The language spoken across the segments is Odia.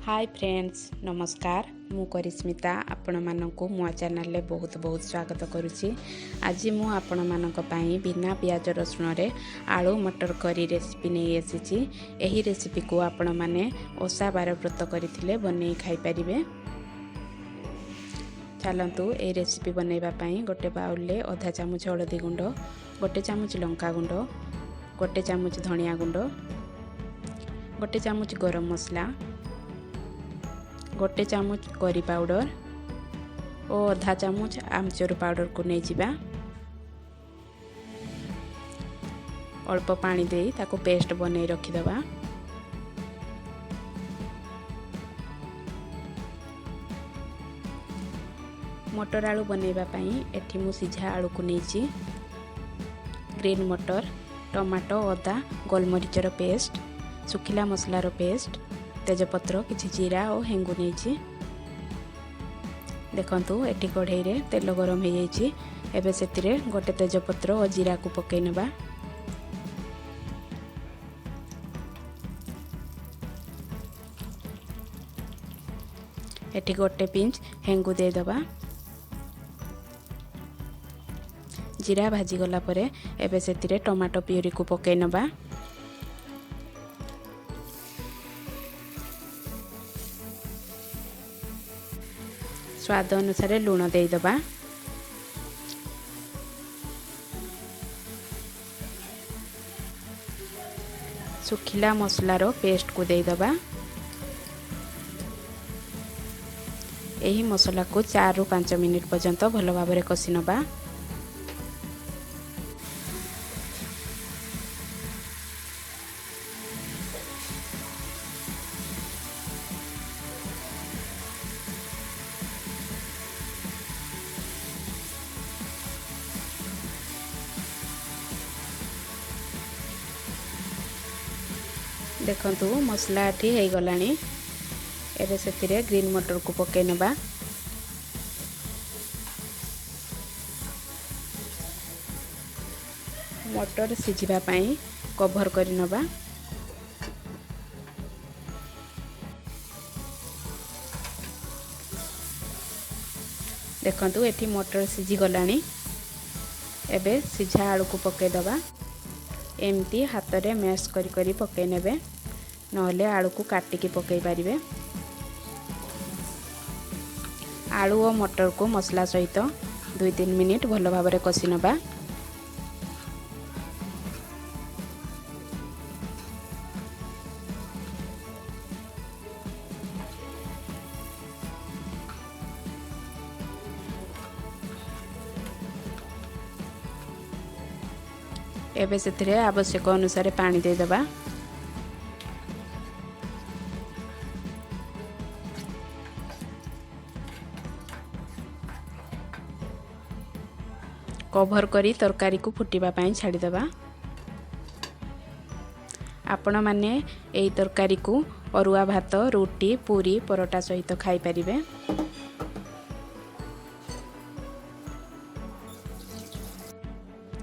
ହାଇ ଫ୍ରେଣ୍ଡସ୍, ନମସ୍କାର। ମୁଁ କରିସ୍ମିତା ଆପଣମାନଙ୍କୁ ମୋ ଚ୍ୟାନେଲରେ ବହୁତ ବହୁତ ସ୍ୱାଗତ କରୁଛି। ଆଜି ମୁଁ ଆପଣମାନଙ୍କ ପାଇଁ ବିନା ପିଆଜ ରସୁଣରେ ଆଳୁ ମଟର କରି ରେସିପି ନେଇ ଆସିଛି। ଏହି ରେସିପିକୁ ଆପଣମାନେ ଓଷା ବାର ବ୍ରତ କରିଥିଲେ ବନେଇ ଖାଇପାରିବେ। ଚାଲନ୍ତୁ, ଏହି ରେସିପି ବନେଇବା ପାଇଁ ଗୋଟେ ବାଉଲରେ ଅଧା ଚାମଚ ହଳଦୀ ଗୁଣ୍ଡ, 1 ଚାମଚ ଲଙ୍କା ଗୁଣ୍ଡ, 1 ଚାମଚ ଧନିଆ ଗୁଣ୍ଡ, 1 ଚାମଚ ଗରମ ମସଲା, 1 ଚାମଚ କରି ପାଉଡ଼ର ଓ ଅଧା ଚାମଚ ଆମଚୁର ପାଉଡ଼ରକୁ ନେଇଯିବା। ଅଳ୍ପ ପାଣି ଦେଇ ତାକୁ ପେଷ୍ଟ ବନେଇ ରଖିଦେବା। ମଟର ଆଳୁ ବନେଇବା ପାଇଁ ଏଠି ମୁଁ ସିଝା ଆଳୁକୁ ନେଇଛି, ଗ୍ରୀନ୍ ମଟର, ଟମାଟୋ, ଅଦା, ଗୋଲମରିଚର ପେଷ୍ଟ, ଶୁଖିଲା ମସଲାର ପେଷ୍ଟ, ତେଜପତ୍ର, କିଛି ଜିରା ଓ ହେଙ୍ଗୁ ନେଇଛି। ଦେଖନ୍ତୁ, ଏଠି କଢ଼େଇରେ ତେଲ ଗରମ ହେଇଯାଇଛି। ଏବେ ସେଥିରେ ଗୋଟେ ତେଜପତ୍ର ଓ ଜିରାକୁ ପକାଇ ନେବା। ଏଠି ଗୋଟେ ପିଞ୍ଚ ହେଙ୍ଗୁ ଦେଇଦେବା। ଜିରା ଭାଜିଗଲା ପରେ ଏବେ ସେଥିରେ ଟମାଟୋ ପିଉରିକୁ ପକାଇ ନେବା। ସ୍ୱାଦ ଅନୁସାରେ ଲୁଣ ଦେଇଦେବା। ଶୁଖିଲା ମସଲାର ପେଷ୍ଟକୁ ଦେଇଦେବା। ଏହି ମସଲାକୁ 4ରୁ 5 ମିନିଟ୍ ପର୍ଯ୍ୟନ୍ତ ଭଲ ଭାବରେ କଷି ନେବା। ଦେଖନ୍ତୁ, ମସଲା ଏଠି ହେଇଗଲାଣି। ଏବେ ସେଥିରେ ଗ୍ରୀନ୍ ମଟରକୁ ପକାଇ ନେବା। ମଟର ସିଝିବା ପାଇଁ କଭର କରି ନେବା। ଦେଖନ୍ତୁ, ଏଠି ମଟର ସିଝିଗଲାଣି। ଏବେ ସିଝା ଆଳୁକୁ ପକାଇଦେବା। ଏମିତି ହାତରେ ମ୍ୟାଶ୍ କରି କରି ପକାଇ ନେବେ, ନହେଲେ ଆଳୁକୁ କାଟିକି ପକାଇ ପାରିବେ। ଆଳୁ ଓ ମଟରକୁ ମସଲା ସହିତ 2-3 ମିନିଟ୍ ଭଲ ଭାବରେ କଷି ନେବା। ଏବେ ସେଥିରେ ଆବଶ୍ୟକ ଅନୁସାରେ ପାଣି ଦେଇଦେବା। କଭର କରି ତରକାରୀକୁ ଫୁଟିବା ପାଇଁ ଛାଡ଼ିଦେବା। ଆପଣମାନେ ଏହି ତରକାରୀକୁ ଅରୁଆ ଭାତ, ରୁଟି, ପୁରୀ, ପରଟା ସହିତ ଖାଇପାରିବେ।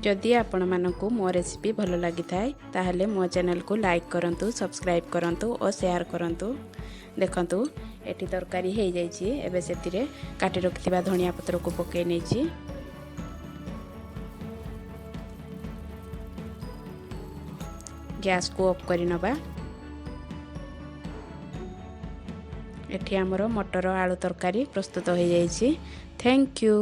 ଯଦି ଆପଣମାନଙ୍କୁ ମୋ ରେସିପି ଭଲ ଲାଗିଥାଏ, ତାହେଲେ ମୋ ଚ୍ୟାନେଲକୁ ଲାଇକ୍ କରନ୍ତୁ, ସବସ୍କ୍ରାଇବ୍ କରନ୍ତୁ ଓ ସେୟାର କରନ୍ତୁ। ଦେଖନ୍ତୁ, ଏଠି ତରକାରୀ ହେଇଯାଇଛି। ଏବେ ସେଥିରେ କାଟି ରଖିଥିବା ଧନିଆ ପତ୍ରକୁ ପକାଇ ନେଇଛି। ଗ୍ୟାସକୁ ଅଫ୍ କରିନେବା। ଏଠି ଆମର ମଟର ଆଳୁ ତରକାରୀ ପ୍ରସ୍ତୁତ ହୋଇଯାଇଛି। Thank you.